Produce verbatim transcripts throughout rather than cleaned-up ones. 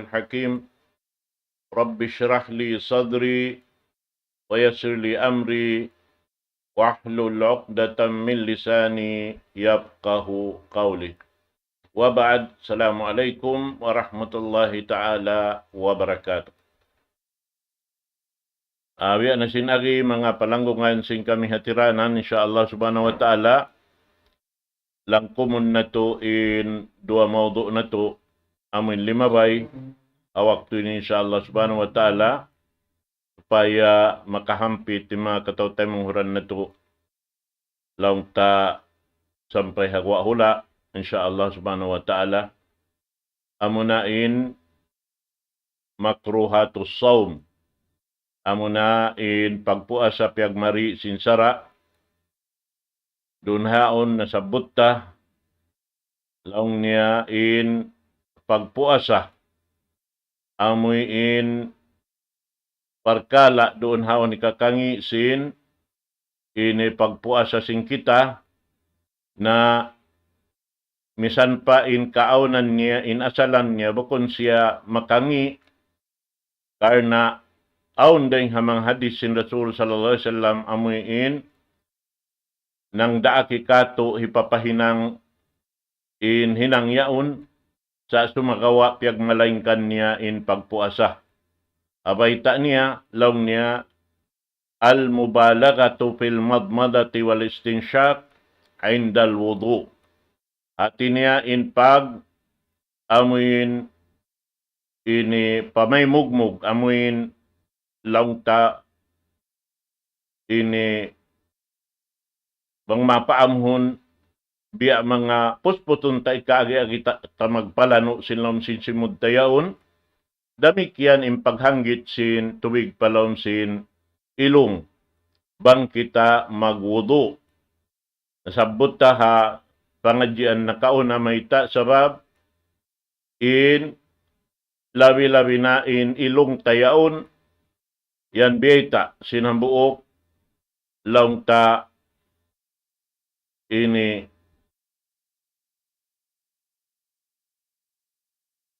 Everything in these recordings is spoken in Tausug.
الحكيم. رب اشرح لي صدري ويسر لي أمري واحلل عقدة من لساني يفقه قولي. وبعد، السلام عليكم ورحمة الله تعالى وبركاته. Awi na sin agi manga palanggungan sin kami hatiranan, insya Allah subhanahu wa ta'ala, langkumun natu' in duwa mawdu' natu', amu in limabay, ha waktu ini insya Allah subhanahu wa ta'ala, supaya makahampit in manga kataw-taymanghuran natu', laung ta sampay ha guwa' hula', insya Allah subhanahu wa ta'ala, amuna in makruhatus sawm. Amuna in pagpuasa piyagmari sin sara'. Duun haun nasabbut ta, laung niya in pagpuasa. Amuin parkala' duun haun hikakangi' sin ini pagpuasa sin kita na misan pa in kaawnan niya, in asalan niya, bukun siya makangi', karna' awn dayng ha manga hadis sin Rasul sallallahu alayhi wasallam, amuin nangdaak katu' hipapahinang in hinang yaun, sa' sumagawa' piyagmalaingkan niya in pagpuasa. Bayta' niya, laung niya, المبالغة في المضمضة والاستنشاق عند الوضوء. Hati niya in pag, amuin ini pamaymugmug, amuin laung ta ini bang mapaamhun biya' manga pusputun ta ikaagi-agi ta, ta magpalanu' sin lawm sin simud ta yaun, damikkiyan in paghanggit sin tubig pa lawm sin ilung bang kita magwudu'. Nasabbut ta ha pangadjian nakauna mayta', sabab in labi-labi na in ilung ta yaun, yan biyayta' sin hambuuk laung ta ini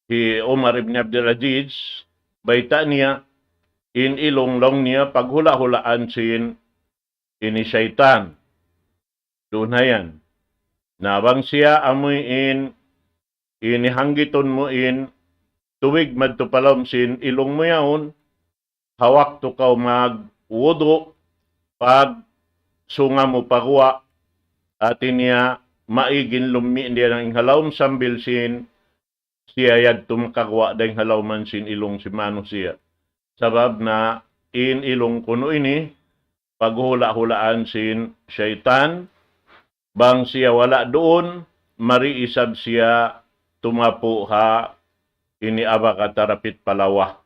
hi Umar ibn Abdul Aziz, bayta' niya, in ilung laung niya paghula'-hulaan sin ini saytan. Duun ha yan. Na bang siya amuin ini hanggitun mu in tubig madtu pa lawm sin ilung mu yaun, ha waktu kaw magwudu', pagsunga mu pa guwa', hati niya maig in lummi' niya dayn ha lawm sambil sin siya yadtu makaguwa' dayn ha lawman sin ilung sin manusiya'. Sabab na in ilung kunu' ini, paghula'-hulaan sin saytan, bang siya wala' duun, mari isab siya tumapu' ha ini abaga tarapit pa lawa.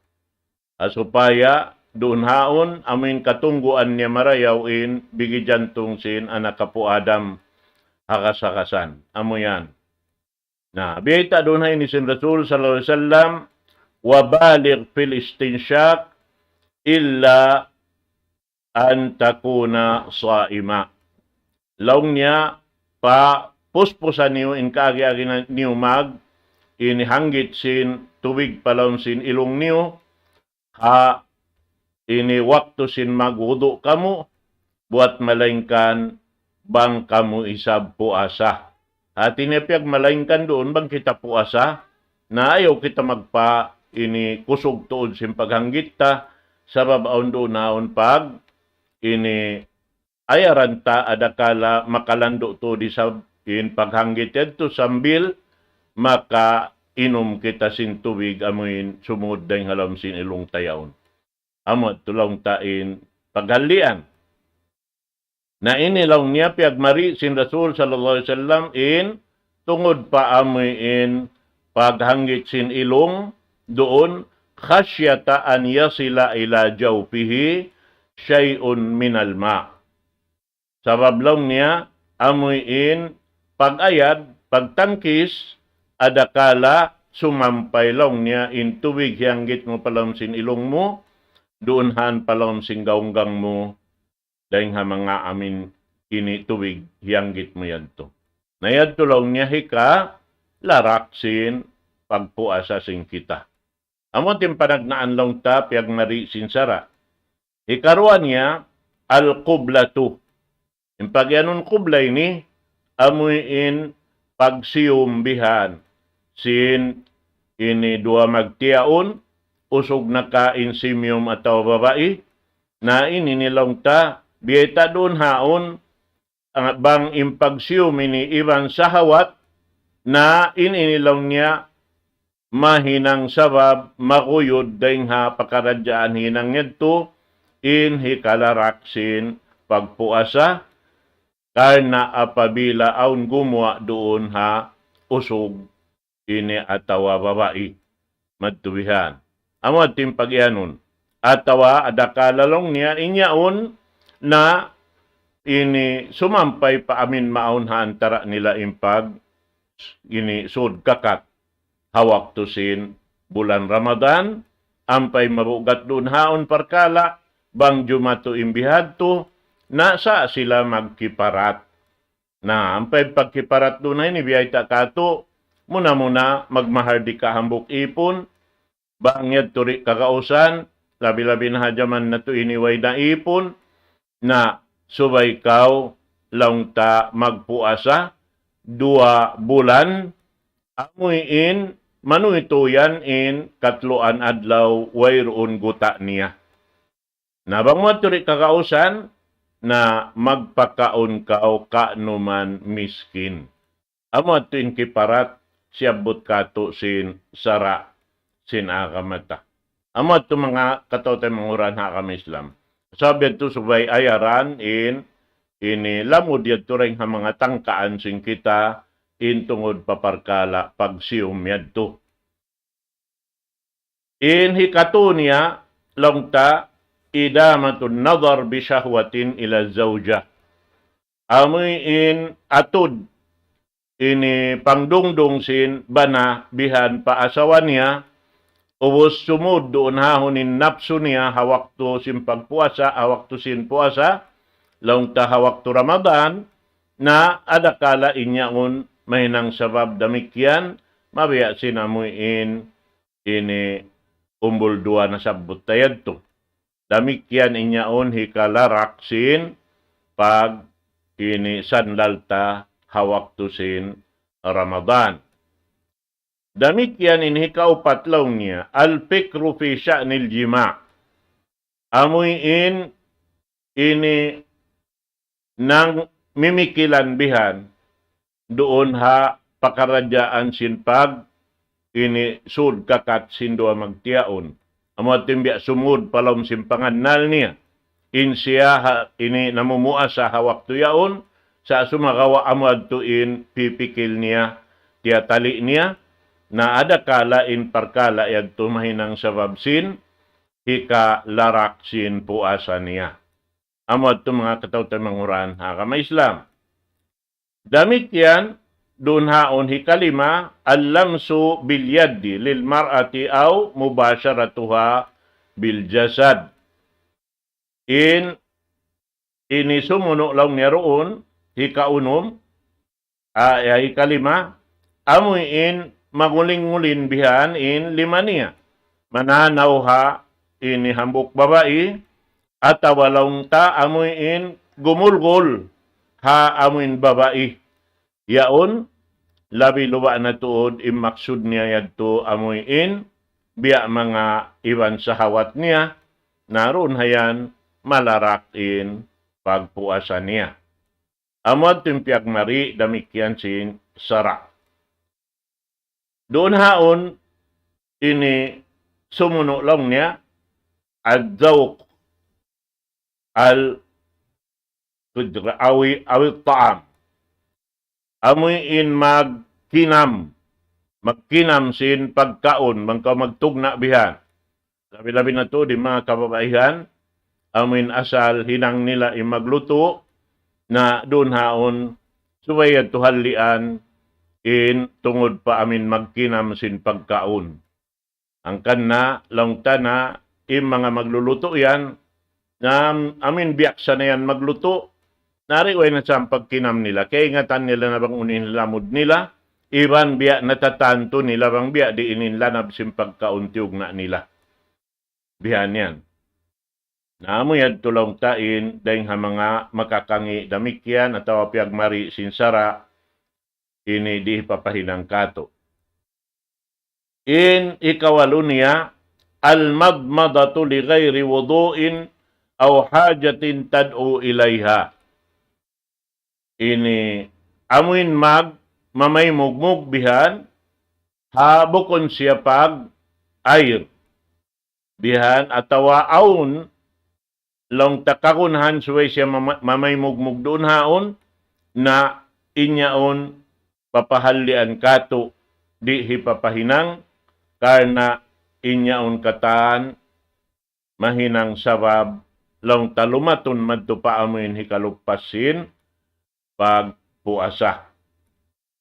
Ha supaya duun haun, amuin katungguan niya marayaw in bigi jantung sin anak apu' Adam, hakas-hakasan. Amu yan. Na, biyayta' duun ha ini sin Rasul sallallahu alayhi wasallam, وبالغ في الاستنشاق إلا أن تكون صائما. Laung niya, papuspusa niyu in kaagi-agi na niyu mag, ini hanggit sin tubig pa lawm sin ilung niyu, ha ini waktu sin magwudu' kamu, buwat malaingkan bang kamu isab puasa. Hati niya piyagmalaingkan duun bang kita puasa, na ayaw kita magpa ini kusug tuud sin paghanggit ta, sabab awn duun haun pag ini ayaran ta adakala makalandu' tuud isab in paghanggit yadtu sambil makainum kita sin tubig amuin sumud dayn ha lawm sin ilung ta yaun. Amu yadtu laung ta in paghalian. Na ini laung niya piyagmari sin Rasul sallallahu alayhi wasallam in tungud pa amuin paghanggit sin ilung duun, خشية أن يصل إلى جوفه شيء من الماء. Sabab laung niya, amuin pag-ayad, pagtangkis, adakala sumampay laung niya in tubig hiyanggit mu pa lawm sin ilung mu, duun han pa lawm sin gaunggang mu, dayn ha manga amuin ini tubig hiyanggit mu yadtu. Na yadtu laung niya hikalarak sin pagpuasa sin kita. Amu in panagnaan laung ta piyagmari sin sara'. Hikaruwa niya, al-qiblatu. In pagiyanun qibla ini, amu in pagsiyum bihan sin ini duwa magtiyaun, usug na ka in simiyum atawa babai, na ini in laung ta, biyayta' duun haun, ah, bang in pagsiyum ini iban sahawat, na ini in laung niya, mahinang sabab maguyud dayng ha pakaradjaan hinang yadtu in hikalarak sin pagpuasa, karna' apabila awn gumuwa' duun ha usug ini atawa babai. Madtu bihan. Amu yadtu in pagiyanun. Atawa adakala laung niya in yaun na ini sumampay pa amin maawn ha antara' nila in pag ini sud kakat ha waktu sin bulan Ramadan, ampa in mabugat duun haun parkala', bang jumatu in bihadtu, na sa' sila magkiparat. Na, ampa in pagkiparat duun ha ini biyayta' katu', muna-muna magmahardika hambuuk ipun, bang yadtu di' kagausan, labi-labi na ha jaman natu' ini way na ipun, na subay kaw laung ta magpuasa duwa bulan, amu in manuytuy yan in katluan adlaw wayruun guta' niya. Na bang mu yadtu di' kagausan, na magpakaun kaw ka'numan miskin. Amu yadtu in kiparat siyabbut katu' sin sara' sin agama ta. Amu yadtu manga kataw-taymanghuran ha agama Islam. Sabab yadtu subay ayaran in ini lamud yadtu dayng ha manga tangkaan sin kita in tungud pa parkala' pagsiyum yadtu. In hikatu niya, laung ta, إدامة النظر بشهوة إلى الزوجة. Amu in atud ini pangdungdung sin bana bihan pa asawa niya, ubus sumud duun ha yaun in napsu niya ha waktu sin pagpuasa, ha waktu sin puasa, laung ta ha waktu Ramadan, na adakala in yaun mahinang sabab damikkiyan, mabiya' sin amu in ini umbul duwa nasabbut ta yadtu. Damikkiyan in yaun hikalarak sin pag ini sanlal ta ha waktu sin Ramadan. Damikkiyan in hikaupat laung niya, الفكر في شأن الجماع. Amu in ini nang mimikilan bihan duun ha pakaradjaan sin pag ini sud kakat sin duwa magtiyaun. Amu yadtu in biya' sumud pa lawm sin pangannal niya. In siya ha, ini namumuasa ha waktu yaun, sa' sumagawa' amu yadtu in pipikil niya, tiyatali niya, na adakala in parkala' yadtu mahinang sabab sin hikalarak sin puasa niya. Amu yadtu manga kataw-taymanghuran ha agama Islam. Damikkiyan, duun ha yaun hikalima, اللمس باليد للمرأة أو مباشرتها بالجسد. In, ini sumunu' laung niya duun, hikaunum, ah, ya, hikalima, amu in manguling-nguling bihan in lima niya. Mananaw ha ini hambuuk babai, atawa laung ta amu in gumulgul ha amu in babai. Yaun, labi luba' na tuud in maksud niya yadtu amu in biya' manga iban sahawat niya, na duun ha yan malarak in pagpuasa niya. Amu yadtu in piyagmari damikkiyan sin sara'. Duun ha yaun ini sumunu' laung niya, الذوق الخضر أو، أو الطعام. Amu in magkinam, magkinam sin pagkaun, bang kaw magtugna' bihan. Labi-labi na tuud in manga kababaihan, amu in asal hinang nila in maglutu', na duun ha yaun, subay yadtu hallian, in tungud pa amu in magkinam sin pagkaun. Hangkan na, laung ta na, in manga maglulutu' yan, na amu in biyaksa na yan maglutu', na di' way na sa' pagkinam nila. Kaingatan nila na bang unu in lamud nila, iban biya' natatantu nila bang biya' diin in lanab sin pagkaun tiyugna' nila. Bihan yan. Na amu yadtu laung ta in dayng ha manga makakangi' damikkiyan atawa piyagmari sin sara' ini di' hipapahinang katu'. In hikawalu niya, المضمضة لغير وضوء أو حاجة تدعو إليها. Ini amuin mag mamaymugmug bihan ha bukun siya pag air. Bihan atawa awn laung ta kagunahan subay siya mama- mamaymugmug duun haun na in yaun papahallian katu' di' hipapahinang karna' in yaun katan mahinang sabab laung ta lumatun madtu pa amuin hikaluppas sin pagpuasa.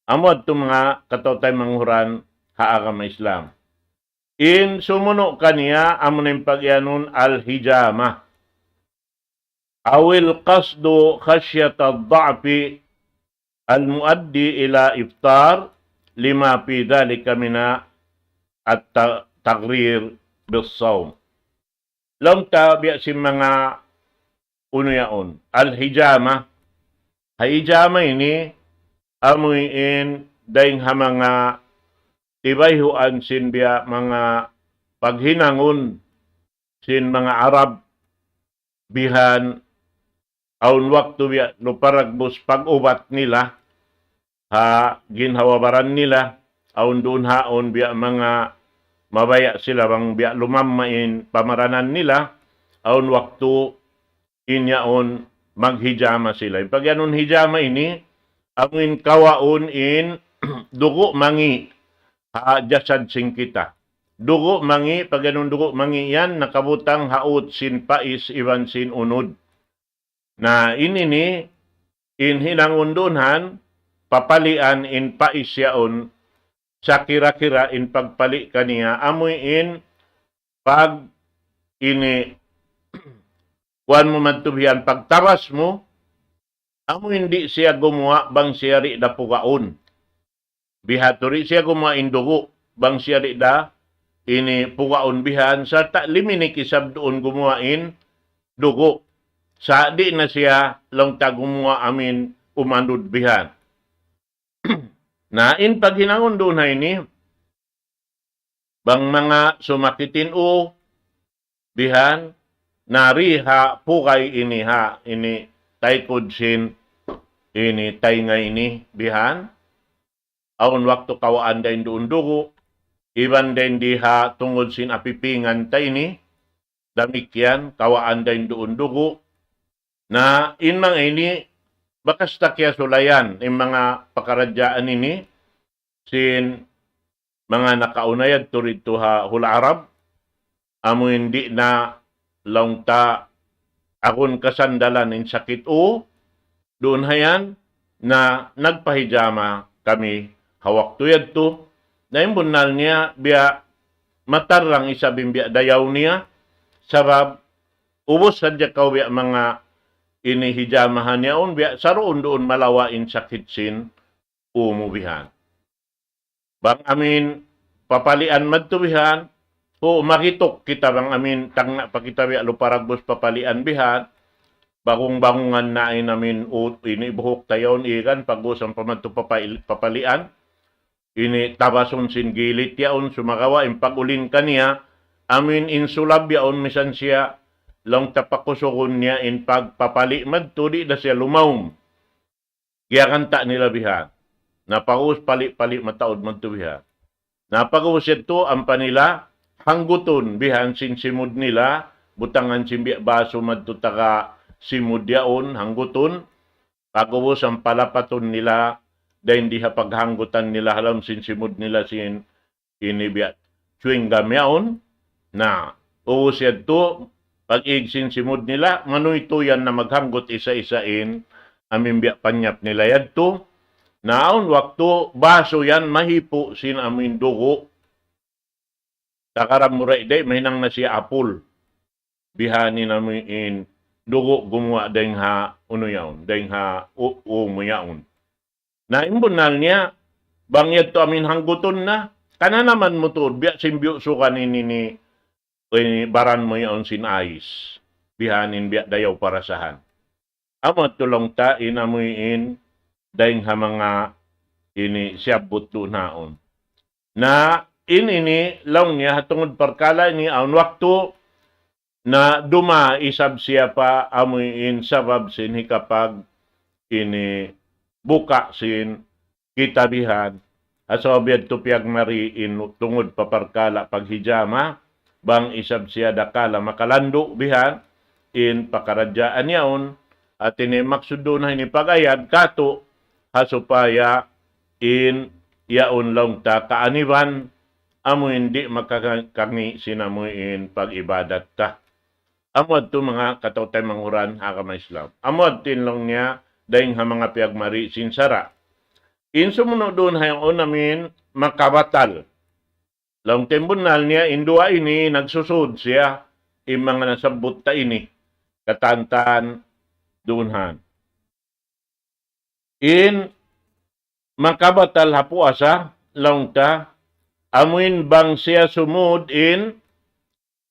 Amu yadtu manga kataw-taymanghuran ha agama Islam. In sumunu' kaniya amu in pagiyanun al-hijama. أو القصد خشية الضعف المؤدي إلى إفطار لما في ذلك من التقرير بالصوم. Laung ta biya' sin manga unu yaun. Al-hijama. Ha hijama ini, amuin dayng ha manga tibayhuan sin biya' manga paghinangun sin manga Arab bihan awn waktu biya' luparagbus pag-ubat nila ha ginhawa-baran nila, awn duun haun biya' manga mabaya' sila bang biya' lumamma in pamaranan nila, awn waktu in yaun maghijama sila. In pagiyanun hijama ini, amuin kawaun in dugu' mangi' ha jasad sin kita. Dugu' mangi', pagiyanun dugu' mangi' yan, nakabutang ha ut sin pais iban sin unud. Na ini ni, in hinangun duun han, papalian in pais yaun, sakira-kira in pagpali' kaniya, amuin pag ini, kuwan mu madtu bihan pagtabas mu, amuin di' siya gumuwa' bang siya di' da pugaun. Biha' tu di' siya gumuwa' in dugu', bang siya di' da ini pugaun bihan, sarta' liminik isab duun gumuwa' in dugu'. Sa' di' na siya laung ta gumuwa' amuin umanud bihan. Na in paghinangun duun ha ini, bang manga sumakit in ū, bihan, na di ha pugay ini ha, ini taykud sin, ini taynga ini, bihan, awn waktu kawaan dayn duun dugu', iban dayn di ha tungud sin apipingan ta ini, damikkiyan, kawaan dayn duun dugu'. Na in manga ini, bakas ta kiyasulayan, in manga pakaradjaan ini, sin manga nakauna yadtu didtu ha hula' Arab, amuin di' na laung ta agun kasandalan in sakit ū, duun ha yan, na nagpahijama kami ha waktu yadtu, na in bunnal niya biya' matarrang isab in biya' dayaw niya, sabab ubus sadja kaw biya' manga ini hijamahan yaun, biya' saruun-duun malawa' in sakit sin ū mu bihan. Bang amuin papalian madtu bihan, ū magituk kita bang amuin tagna' pa kita biya' luparagbus papalian bihan, bagung-bagungan na in amuin ū ini buhuk ta yaun igan, pag-ubus ampa madtu papail- papalian, ini tabasun sin gilit yaun, sumagawa' in pag-ulin kaniya, amuin in sulab yaun misan siya, laung ta pakusugun niya in pagpapali' madtu, di' da siya lumaum. Giyaganta' nila bihan. Na pag-ubus pali'-pali' mataud madtu bihan. Na pag-ubus yadtu ampa nila hanggutun bihan sin simud nila, butangan sin biya' basu madtu taga simud yaun, hanggutun. Pag-ubus ampa lapatun nila, dayn di ha paghanggutan nila ha lawm sin simud nila sin ini biya' chewing gum yaun. Na, ubus yadtu, pag-ig sin simud nila, manuytuy yan na maghanggut isa-isa in amuin biya' panyap nila yadtu. Na awn waktu, basu yan mahipu' sin amuin dugu'. Takaram mu ra iday, mahinang na siya apul. Bihan in amuin dugu' gumuwa' dayng ha unu yaun, dayng ha ū, ū mu yaun. Na in bunnal niya, Bang yadtu amin hanggutun na, kananaman mu tuud, biya' sin biyusugan ini ni, ini baran mu yaun sin ais. Bihaini in biya' dayaw parasahan. Amu yadtu laung ta in amuin dayn ha manga ini siyabbut duun haun. Na in ini laung niya ha tungud parkala' ini awn waktu na duma isab siya pa amuin sabab sin hikapag ini buka sin kitabihan. Asaw biyadtu piyagmari in tungud pa parkala' paghijama, bang isab siya dakala makalandu' bihan in pakaradjaan yaun. Hati niya maksud duun ha ini pag-ayad katu' ha supaya in yaun laung ta kaaniban amuin di' makakangi' sin amuin pag-ibadat ta. Amu yadtu manga kataw-taymanghuran ha agama Islam. Amu yadtu in laung niya dayn ha manga piyagmari sin sara'. In sumunu' duun ha yaun amin makabatal. Laung ta in bunnal niya in duwa ini nagsusud siya in manga nasabbut ta ini. Katantan duun han. In makabatal ha puasa, laung ta, amuin bang siya sumud in,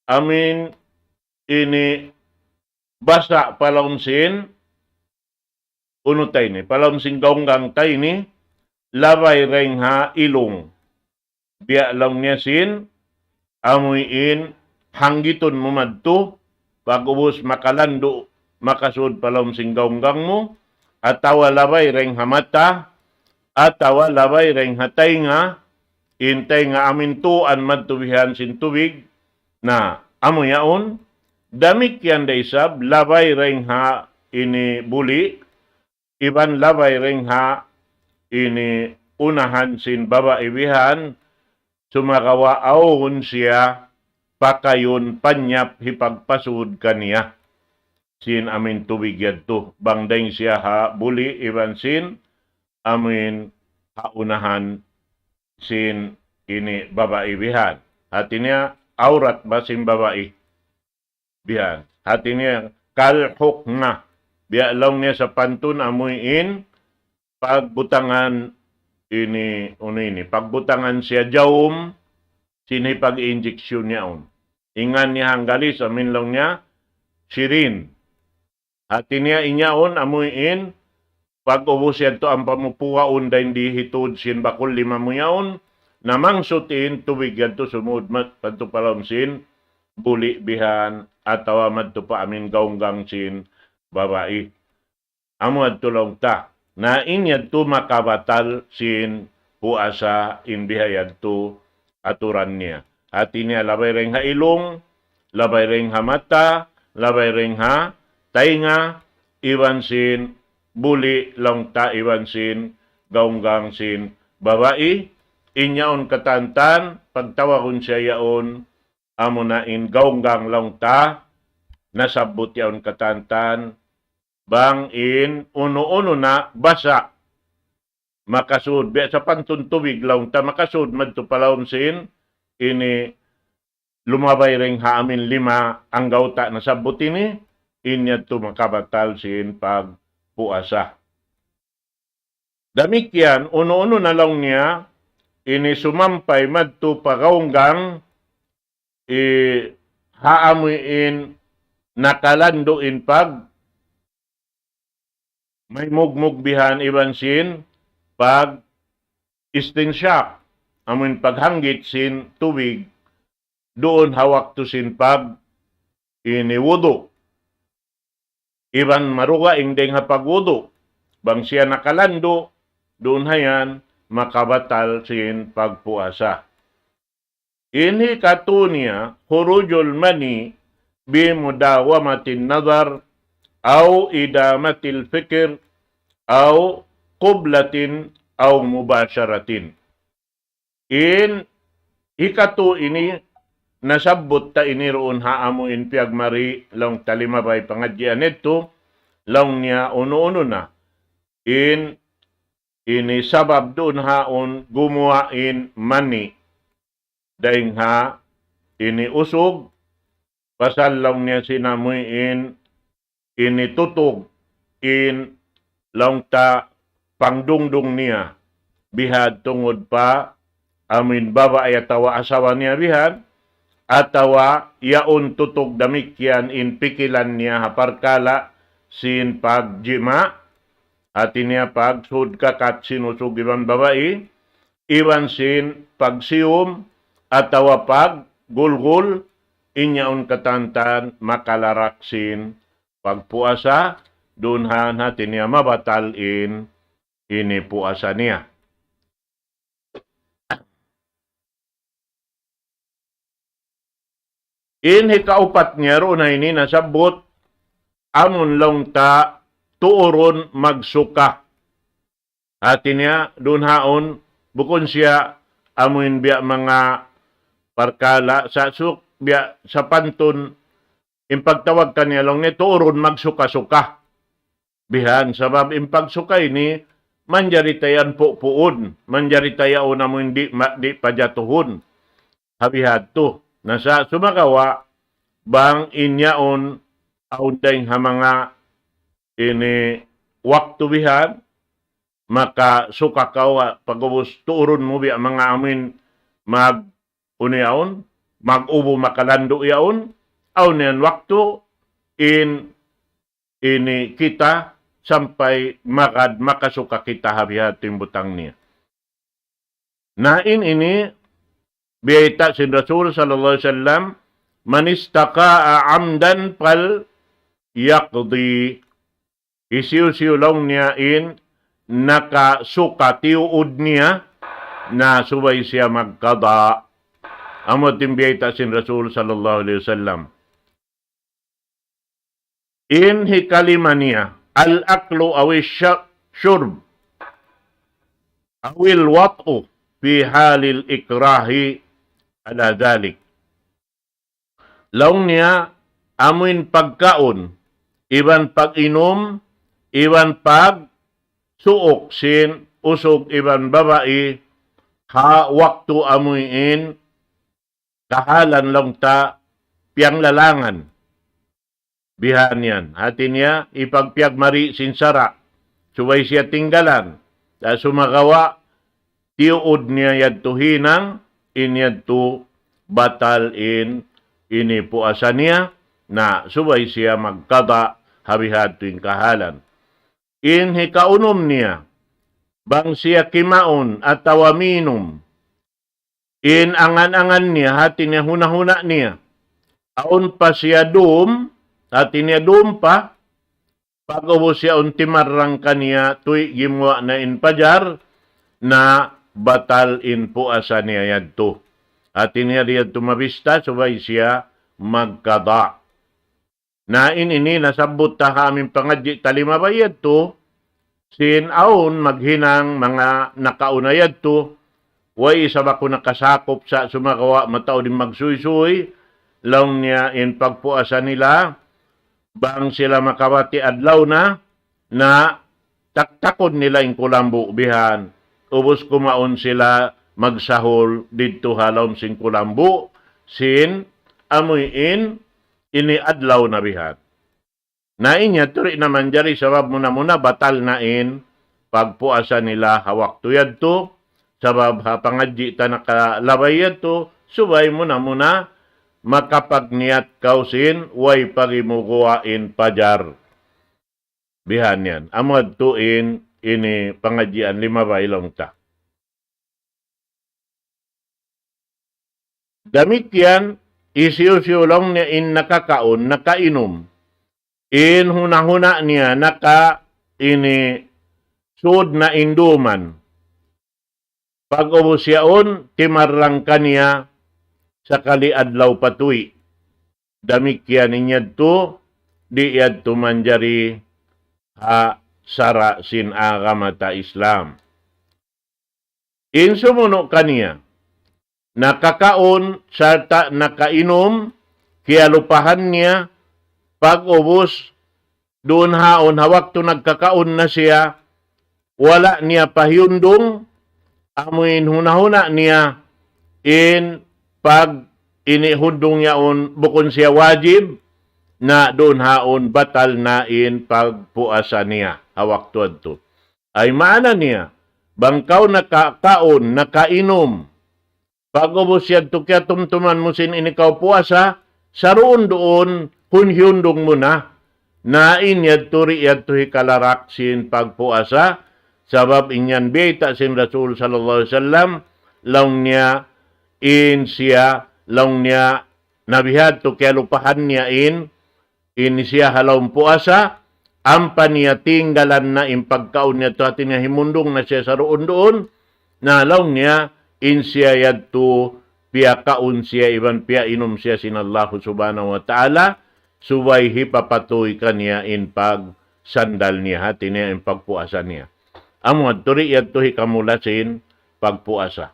amuin ini basa' pa lawm sin, unu ta ini, pa lawm sin gaunggang ta ini, labay dayn ha ilung. Biya' laung niya sin, amuin hanggitun mu madtu, pag'ubus makalandu', makasud pa lawm sin gaunggang mu, atawa labay dayn ha mata, atawa labay dayn ha taynga, in taynga amin tuan madtu bihan sin tubig, na amu yaun, damikkiyan da isab, labay dayn ha ini buli', iban labay dayn ha ini unahan sin babai bihan, sumagawa' awn siya pakayun panyap hipagpasud kaniya sin amin tubig yadtu, bang dayn siya ha buli' iban sin amin ha unahan sin ini babai bihan. Hati niya, awrat ba sin babai? Bihan. Hati niya, kal hukna. Biya' laung niya sapantun amuin pagbutangan ini, unu ini, pagbutangan siya jawm, sin hipag-injection yaun. In ngan niya ha Anggalis, amin laung niya, sirin. Hati niya in yaun, amuin, pag'ubus yadtu ampa mu pugaun dayn di hitud sin bakul lima mu yaun, na mangsut in tubig yadtu sumud mat-, madtu pa lawm sin buli' bihan atawa madtu pa amin gaunggang sin babai. Amu yadtu laung ta. Na in yadtu makabatal sin puasa in biha yadtu aturan niya. Hati niya labay dayn ha ilung, labay dayn ha mata, labay dayn ha taynga, iban sin buli' laung ta iban sin gaunggang sin babai, in yaun katantan, pagtawagun siya yaun, amuna in gaunggang laung ta, nasabbut yaun katantan, bang in unu-unu na basa', makasud, biya' sapantun tubig laung ta, makasud madtu pa lawm sin, ini lumabay dayn ha amin lima anggawta' nasabbut ini, in yadtu makabatal sin pagpuasa. Damikkiyan, unu-unu na laung niya, ini sumampay madtu pa gaunggang, i, ha amuin nakalandu' in pag, may mugmug bihan iban sin pag istinsyak, amuin paghanggit sin tubig duun ha waktu sin pag ini wudu'. Iban marugaing dayn ha pagwudu'. Bang siya nakalandu', duun ha yan, makabatal sin pagpuasa. In hikatu niya, خروج المني بمداومة النظر أو إدامة الفكر أو قبلة أو مباشرة. In hikatu ini nasabbut ta ini duun ha amuin piyagmari laung ta limabay pangadjian yadtu, laung niya unu-unu na. In ini sabab duun ha yaun gumuwa' in mani dayn ha ini usug, pasal laung niya sin amuin ini tutug in laung ta pangdungdung niya. bihadtu tungud pa amuin babai atawa asawa niya bihan, atawa yaun tutug damikkiyan in pikilan niya ha parkala' sin pagjima', hati niya pagsud kakat sin usug iban babai, iban sin pagsiyum atawa paggulgul, in yaun katantan makalarak sin pagpuasa, dunhan hati niya mabatal in ini puasa niya. In hikaupat niya duun ha ini nasabbut, amun laung ta tuurun magsuka. Hati niya, duun haun, bukun siya amuin biya' manga parkala' sa suk, biya' sapantun, in pagtawag kaniya laung niya, tuurun magsuka-suka. Bihan, sabab in pagsuka ini, manjari ta yan pupuun, manjari ta yaun amuin di', ma-, di' pajatuhun. Ha bihadtu. Na sa' sumagawa', bang in yaun, awn dayng ha manga ini waktu bihan, makasuka kaw, ah, pag'ubus tuurun mu biya' manga amuin mag, unu yaun, mag-ubu makalandu' yaun, awn yan waktu in ini kita sampay magad makasuka kita ha bihadtu in butang niya. Na in ini, biyayta' sin Rasul sallallahu alayhi wasallam, من استقاء عمدا فليقض. Hisiyu-siyu laung niya in nakasuka tiyuud niya, na subay siya magkada. Amu in biyayta' sin Rasul sallallahu alayhi wasallam. In hikalima niya, الأكل أو الشرب أو الوطء في حال الإكراه على ذلك. Laung niya, amuin pagkaun, iban pag-inum, iban pagsuuk sin usug iban babai, ha waktu amuin kahalan laung ta piyanglalangan. Bihan yan. Hati niya, hipagpiyagmari sin sara'. Subay siya tinggalan. Sa' sumagawa', tiyuud niya yadtu hinang, in yadtu batal in ini puasa niya, na subay siya magkada ha bihadtu in kahalan. In hikaunum niya, bang siya kimaun atawa minum, in angan-angan niya, hati niya huna-huna niya. Awn pa siya dum, hati niya dum pa, pag'ubus yaun timarrang kaniya, tuwi' gimuwa' na in pajar, na batal in puasa niya yadtu. Hati niya di' yadtu mabista, subay siya magkada. Na in ini nasabbut ta ha amuin pangadji' ta limabay yadtu, sin awn maghinang manga nakauna yadtu, way isab aku nakasakup sa' sumagawa' mataud in magsuysuy, laung niya in pagpuasa nila, bang sila makabati' adlaw na, na taktakun nila in kulambu bihan. Ubus kumaun sila magsahul didtu ha lawm sin kulambu, sin amuin ini adlaw na bihan. Na in yadtu di' na manjari sabab muna-muna batal na in pagpuasa nila ha waktu yadtu, sabab ha pangadji' ta nakalabay yadtu, subay muna-muna makapagniyat kaw sin way pa gimuwa' in pajar. Bihan yan. Amu yadtu in ini pangadjian limabay laung ta. Damikkiyan, hisiyu-siyu laung niya in nakakaun, nakainum. In huna-huna niya, naka ini sud na induman. Pag'ubus yaun, timarrang kaniya sakali adlaw pa tuwi'. Damikkiyan in yadtu, di' yadtu manjari ha sara' sin agama ta Islam. In sumunu' kaniya, nakakaun sarta' nakainum, kiyalupahan niya, pag'ubus duun haun ha waktu nagkakaun na siya, wala' niya pa hiyundung, amuin huna-huna niya, in pag ini hundung yaun bukun siya wajib, na duun haun batal na in pagpuasa niya ha waktu yadtu. Ay maana niya, Bang kaw nakakaun, nakainum, pag'ubus yadtu kiyatumtuman mu sin in ikaw puasa, saruun-duun, hunhiyundung mu na. Na in yadtu di' yadtu hikalarak sin pagpuasa, sabab in yan biyayta' sin Rasul sallallahu alayhi wasallam, laung niya in siya, laung niya na bihadtu kiyalupahan niya in, in siya ha lawm puasa, ampa niya tinggalan na in pagkaun niya tu hati niya himundung na siya saruun-duun, na laung niya in siya yadtu piyakaun siya iban piyainum siya sin Allahu Subhanahu wa Ta'ala, subay hipapatuy kaniya in pagsandal niya, hati niya in pagpuasa niya. Amu yadtu di' yadtu hikamula sin pagpuasa.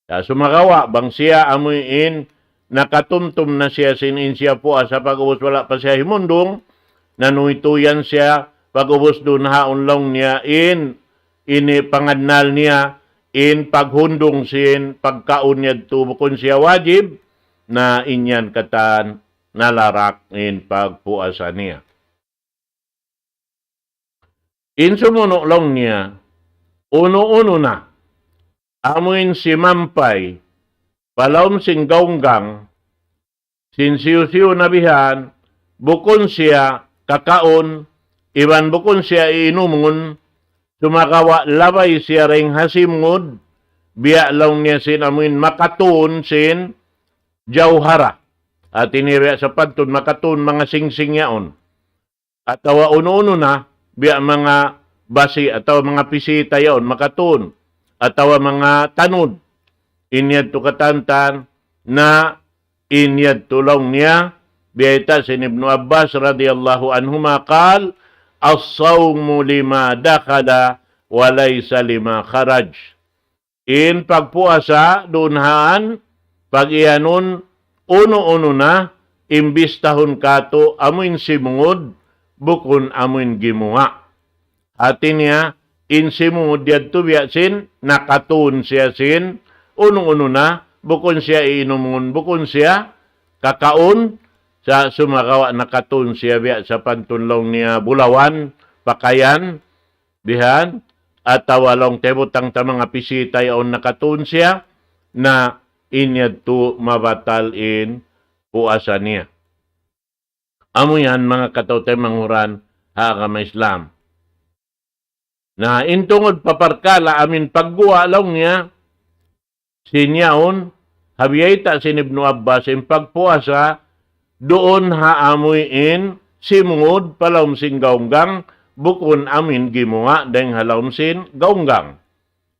Ya, sumagawa', bang siya amu in nakatumtum na siya sin in siya puasa pag'ubus wala' pa siya himundung, nanuytuyan siya pag'ubus duun haun laung niya in, ini pangannal niya, in paghundung sin pagkaun yadtu bukun siya wajib, na in yan katan nalarak in pagpuasa niya. In sumunu' laung niya, unu-unu na, amu in simampay, pa lawm sin gaunggang, sin siyu-siyu na bihan, bukun siya kakaun, iban bukun siya iinumun, sumagawa' labay siya dayn ha simud, biya' laung niya sin amu in makatun sin jawhara. Hati niya biya' sapantun makatun manga singsing yaun. Atawa unu-unu na, biya' manga basi, atawa manga pisita yaun, makatun, atawa manga tanud. In yadtu katantan, na in yadtu laung niya, biyayta' sin Ibnu Abbas radiyallahu anhuma قال: الصوم لما دخل وليس لما خرج. In pagpuasa, duun han, pag-iyanun, unu-unu na, in bistahun katu', amu in simud, bukun amu in gimuwa'. Hati niya, in simud yadtu biya' sin, nakatun siya sin, unu-unu na, bukun siya iinumun, bukun siya kakaun, sa' sumagawa' nakatun siya biya' sapantun laung niya bulawan, pakayan, bihan, atawa laung ta hibutang ta manga pisita yaun nakatun siya, na in yadtu mabatal in puasa niya. Amu yan manga kataymanghuran ha agama Islam. Na in tungud pa parkala' amu in pagguwa' laung niya, sin yaun, ha biyayta' sin Ibnu Abbas, in pagpuasa, duun ha amu in simud pa lawm sin gaunggang, bukun amu in gimuwa' dayng ha lawm sin gaunggang.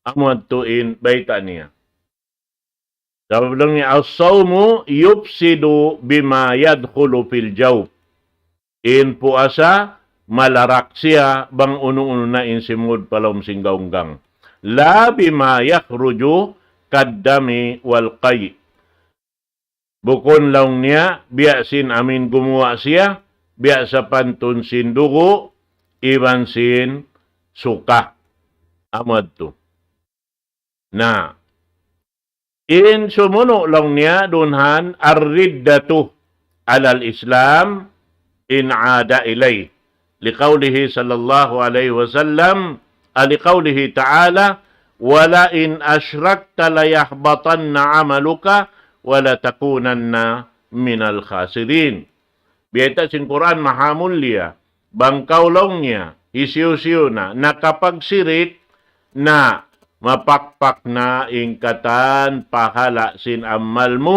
Amu yadtu in bayta' niya. Sabab laung niya, الصوم يفسد بما يدخل في الجوف. In puasa, malarak siya bang unu-unu na in simud pa lawm sin gaunggang. لا بما يخرج كالدم والقيء. Bukun laung niya, biya' sin amu in gumuwa' siya, biya' sapantun sin dugu', iban sin suka. Amu yadtu. Na, in sumunu' laung niya duun han الردة على الإسلام إن عاد إليه، لقوله صلى الله عليه وسلم، آه، لقوله تعالى: ولئن أشركت ليحبطن عملك ولتكونن من الخاسرين. Biyayta' sin Qur'an maha mulia, bang kaw laung niya, hisiyu-siyu na, nakapagsirik, na mapakpak na in katan pahala' sin amal mu,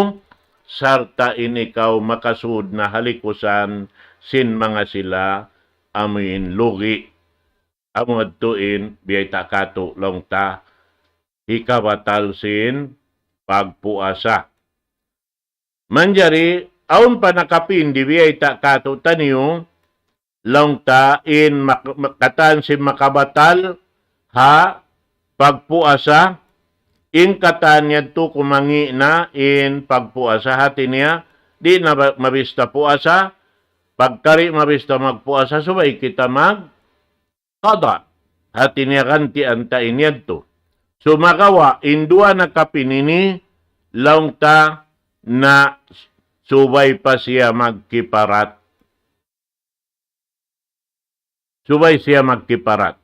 sarta' in ikaw makasud na ha likusan sin manga sila amu in lugi'. Amu yadtu in biyayta' katu' laung ta hikabatal sin pagpuasa. Manjari, awn pa nakapindi biyayta' katu'taniyu, laung ta in mak-, mak-, katan sin makabatal ha pagpuasa, in katan yadtu kumangi' na in pagpuasa, hati niya, di' na ba-, mabista puasa, pagka di' mabista magpuasa, subay kita mag-, qada. Hati niya gantian ta in yadtu. Sumagawa', in duwa nakapin ini, laung ta na subay pa siya magkiparat. Subay siya magkiparat.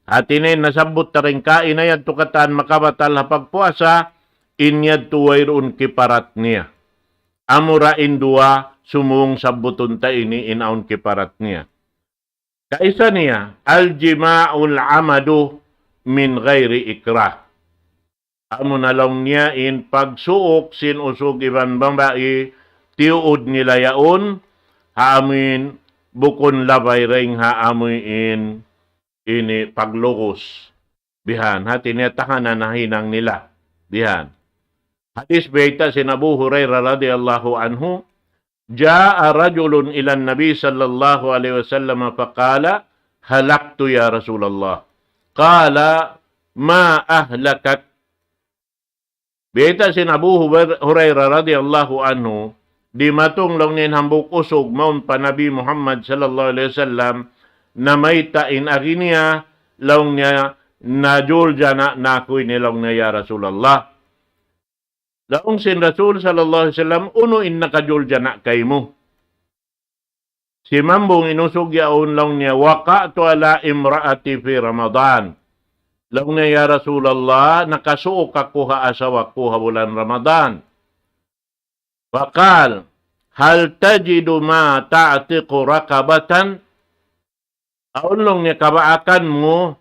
Hati niya in nasabbut ta dayn kaina yadtu katan makabatal ha pagpuasa, in yadtu wayruun kiparat niya. Amura in duwa sumūng sabbutun ta ini in awn kiparat niya. Kaisa niya, الجماع العمد من غير إكراه. Amuna laung niya in pagsuuk sin usug iban babai, tiyuud nila yaun, ha amuin bukun labay dayn ha amuin ini paglugus. Bihan, hati niya tahanan na hinang nila. Bihan. Hadis bayta' sin Abu Hurairah radiyallahu anhu, جاء رجل إلى النبي صلى الله عليه وسلم فقال: هلكت يا رسول الله. قال: ما أهلكك؟ Bayta' sin Abu Hurair-, Hurairah radiyallahu anhu, dimatung laung niya in hambuuk usug mawn pa Nabi Muhammad sallallahu alayhi wasallam, namayta' in agi niya, laung niya, najuljana' na aku ini laung niya, ya Rasulullah. Laung sin Rasul sallallahu alayhi wasallam, unu in nakajuljana' kaymu? Simambung in usug yaun laung niya, وقعت على امرأتي في رمضان. Laung niya, ya Rasulullah, nakasuuk aku ha asawa ku ha bulan Ramadan. فقال: هل تجد ما تعتق رقبة؟ Awn laung niya kabaakan mu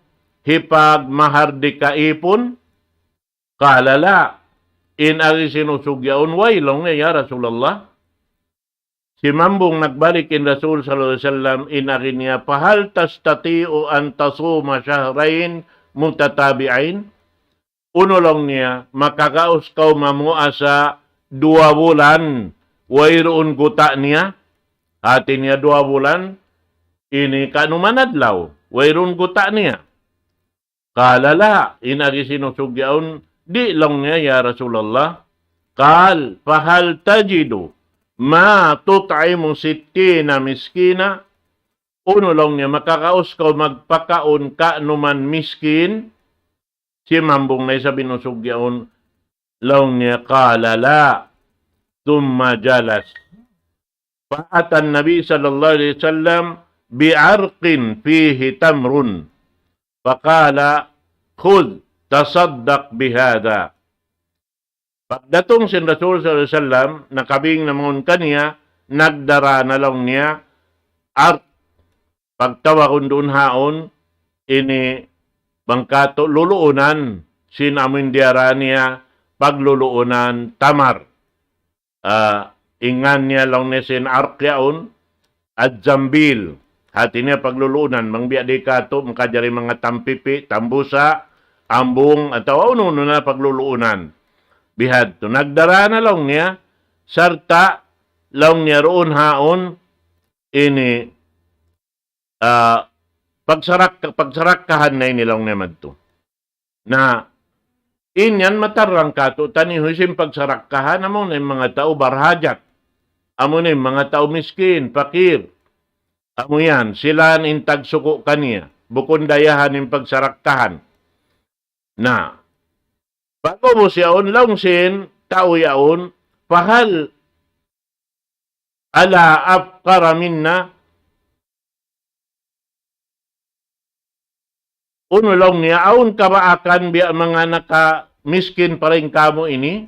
hipagmahardika ipun? قال: لا. In agi sin usug yaun, way laung niya, ya Rasulullah. Simambung nagbalik in Rasul sallallahu alayhi wasallam, in agi niya, فهل تستطيع أن تصوم شهرين متتابعين؟ Unu laung niya, makagaus kaw mamuasa duwa bulan, wayruun guta' niya? Hati niya duwa bulan, ini kanuman adlaw, wayruun guta' niya. قال: لا. In agi sin usug yaun, di' laung niya, ya Rasulullah. قال: فهل تجد ما تطعم ستين مسكينا؟ Unu laung niya, makagaus kaw magpakaun kanuman miskin? Simambung na isab in usug yaun, laung niya, قال: لا. ثم جلس. فأتى النبي صلى الله عليه وسلم بعرق فيه تمر فقال: خذ تصدق بهذا. Pagdatung sin Rasul sallallahu alayhi wasallam, nakabing na mawn kaniya, nagdara na laung niya, arq, pagtawagun duun haun, ini bang katu' luluunan, sin amuin diyara niya, pagluluunan tamar. Ah, in ngan niya laung niya sin arq yaun, az-zambil. Hati niya pagluluunan, bang biya' di katu', makajari manga tampipi', tambusa', ambung, atawa unu-unu na pagluluunan. Bihadtu, nagdara na laung niya, sarta' laung niya duun haun, ini, ah, pagsarak-, pagsarakkahan na ini laung niya madtu. Na, in yan matarrang katu', taniyu sin pagsarakkahan, amu na in manga tau barhajat. Amu na in manga tau miskin, pakir. Amu yan, sila in tagsuku' kaniya. Bukun dayahan in pagsarakkahan. Na, pag'ubus yaun, laung sin tau yaun, فهل ألا أفقر منا؟ Unu laung niya, awn kabaakan biya' manga nakamiskin pa dayn kamu ini?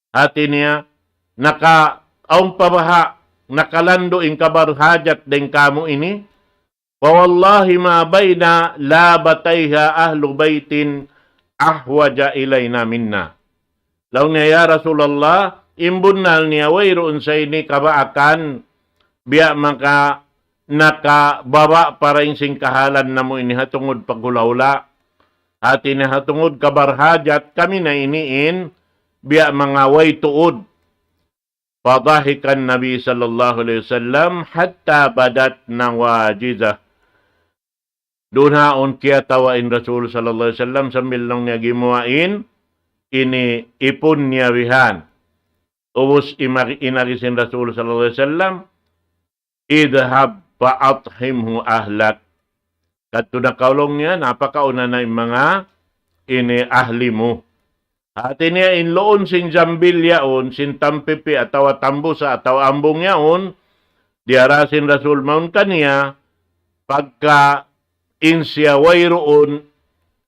Hati niya, naka, awn pa baha', nakalandu' in kabarhajat dayn kamu ini? فوالله ما بين لابتيها أهل بيت أحوج إلينا منا. Laung niya, ya Rasulullah, in bunnal niya wayruun sa ini kabaakan, biya' manga nakababa' pa dayn sin kahalan namu' ini ha tungud paghula'-hula'. Hati niya ha tungud kabarhajat kami na ini in, biya' manga way tuud. فضحك النبي صلى الله عليه وسلم حتى بدت نواجذه. Duun haun kiyatawa in Rasul sallallahu alayhi wasallam sambil laung niya gimuwa' in ini ipun niya bihan. Ubus imari-, in agi sin Rasul sallallahu alayhi wasallam, اذهب فأطعمه أهلك. Kadtu na kaw laung niya, na pakauna na in manga ini ahli mu. Hati niya in luun sin zambil yaun, sin tampipi' atawa tambusa' atawa ambung yaun, diyara sin Rasul mawn kaniya, pagka in siya wayruun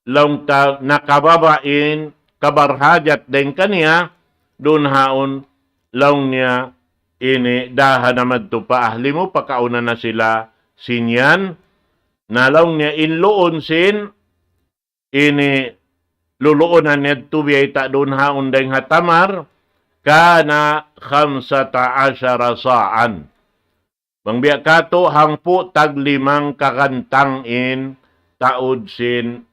laung ta nakababa' in kabarhajat dayn kaniya, duun haun laung niya ini daha na madtu pa ahli mu, pakauna na sila sin yan. Na laung niya in luun sin ini luluunan yadtu biyayta' duun haun dayn ha tamar, kana khamsata ashara sa'an. Bang biya' katu' hangpu' taglimang kagantang in taud sin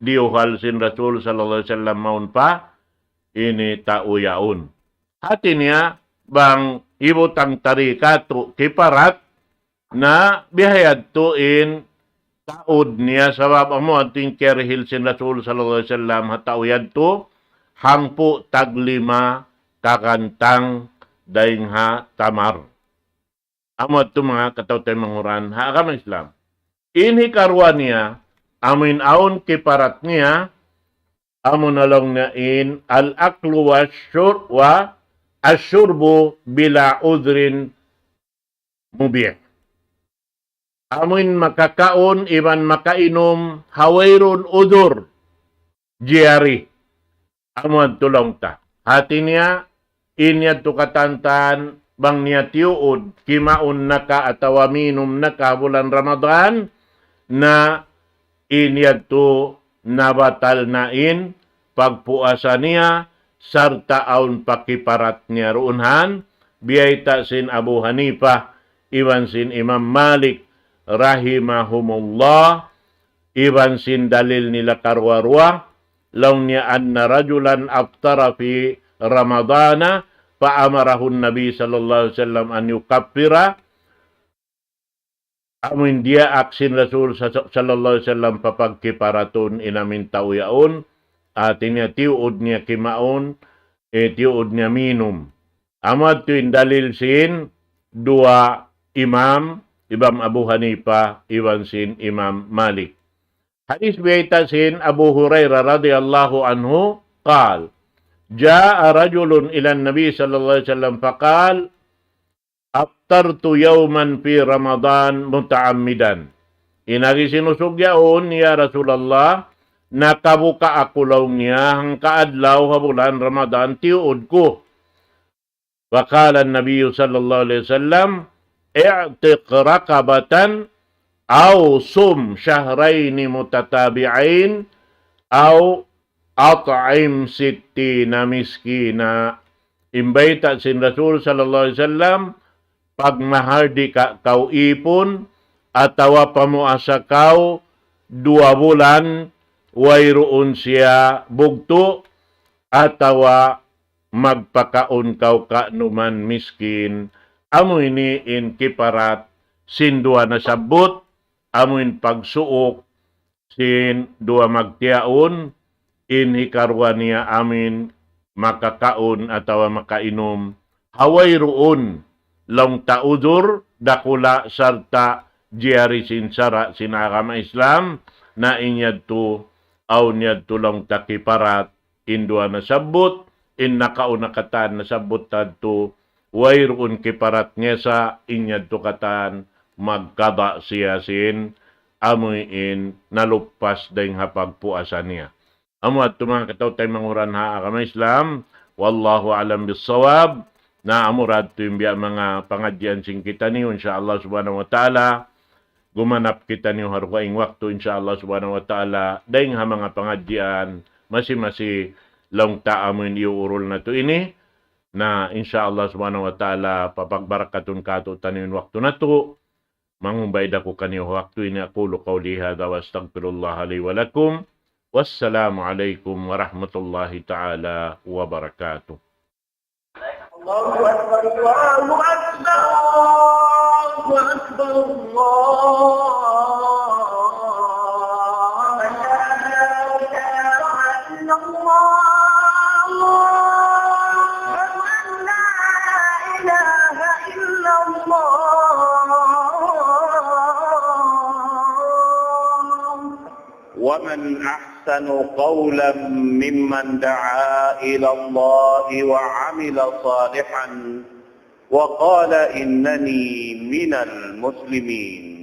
diyuhal sin Rasul sallallahu alayhi wasallam mawn pa ini tau yaun. Hati niya, bang hibutang ta di katu' kiparat, na biya' yadtu in taud niya, sabab amu yadtu in kiyarihil sin Rasul sallallahu alayhi wasallam ha tau yadtu, hangpu' taglima kagantang dayn ha tamar. Amu yadtu manga kataw-taymanghuran ha agama Islam. In hikaruwa niya, amu in awn kiparat niya, amu na laung niya in al-aklu wa shur-, wa ash-shurbu bila udhrin mubih. Amu in makakaun iban makainum ha wayruun udhur jari. Amu yadtu laung ta. Hati niya, in yadtu katantan, bang niya tiyuud, kimaun na ka atawa minum na ka bulan Ramadan, na in yadtu nabatal na in pagpuasa niya, sarta' awn pa kiparat niya duun han, biyayta' sin Abu Hanifah, iban sin Imam Malik, rahimahumullah, iban sin dalil nila karuwa-ruwa, laung niya أن رجلا أفطر في رمضان فأمره النبي صلى الله عليه وسلم أن يكفر. Amu in diyaak sin Rasul sa-, sallallahu alayhi wasallam pa pagkiparatun in amu in tau yaun, hati niya tiyuud niya kimaun, eh, tiyuud niya minum. Amu yadtu in dalil sin duwa imam, Imam Abu Hanifa, iban sin Imam Malik. Hadith biyayta' sin Abu Hurairah radiyallahu anhu, قال: جاء رجل إلى النبي صلى الله عليه وسلم فقال: أفطرت يوما في رمضان متعمدا. In agi sin usug yaun, "Ya Rasulullah, nakabuka aku," laung niya, "hangka adlaw ha bulan Ramadan, tiyuud ku." فقال النبي صلى الله عليه وسلم: اعتق رقبة أو صم شهرين متتابعين أو أطعم ستين مسكينا. In bayta' sin Rasul sallallahu alayhi wasallam, pagmahardika kaw ipun, atawa pamuasa kaw duwa bulan, wayruun siya bugtu', atawa magpakaun kaw kanuman miskin. Amu ini in kiparat sin duwa nasabbut, amu in pagsuuk sin duwa magtiyaun, in hikaruwa niya amu in makakaun atawa makainum ha wayruun laung ta udhur dakula' sarta' jari sin sara' sin agama Islam, na in yadtu, awn yadtu laung ta kiparat, in duwa nasabbut, in nakauna katan nasabbut ta yadtu, wayruun kiparat niya sa, in yadtu katan magkada' siya sin amu in naluppas dayng ha pagpuasa niya. Amu yadtu manga kataw-taymanghuran ha agama Islam, wallahu a'lam bissawab, na amu ra yadtu in biya' manga pangadjian sin kitaniyu, insya Allah subhanahu wa ta'ala, gumanap kitaniyu ha dugaing waktu, insya Allah subhanahu wa ta'ala, dayng ha manga pangadjian, masi-masi laung ta amu in iyuurul natu' ini, na insya Allah subhanahu wa ta'ala, papagbarakatun katu'taniyu in waktu natu', mangumbay da aku kaniyu ha waktu ini. أقول قولي هذا وأستغفر الله لي ولكم. والسلام عليكم ورحمة الله تعالى وبركاته. الله أكبر، الله أكبر، الله أكبر، الله. أشهد أن لا إله إلا الله. أشهد أن لا إله إلا الله. ومن أحسن قولا ممن دعا إلى الله وعمل صالحا وقال إنني من المسلمين.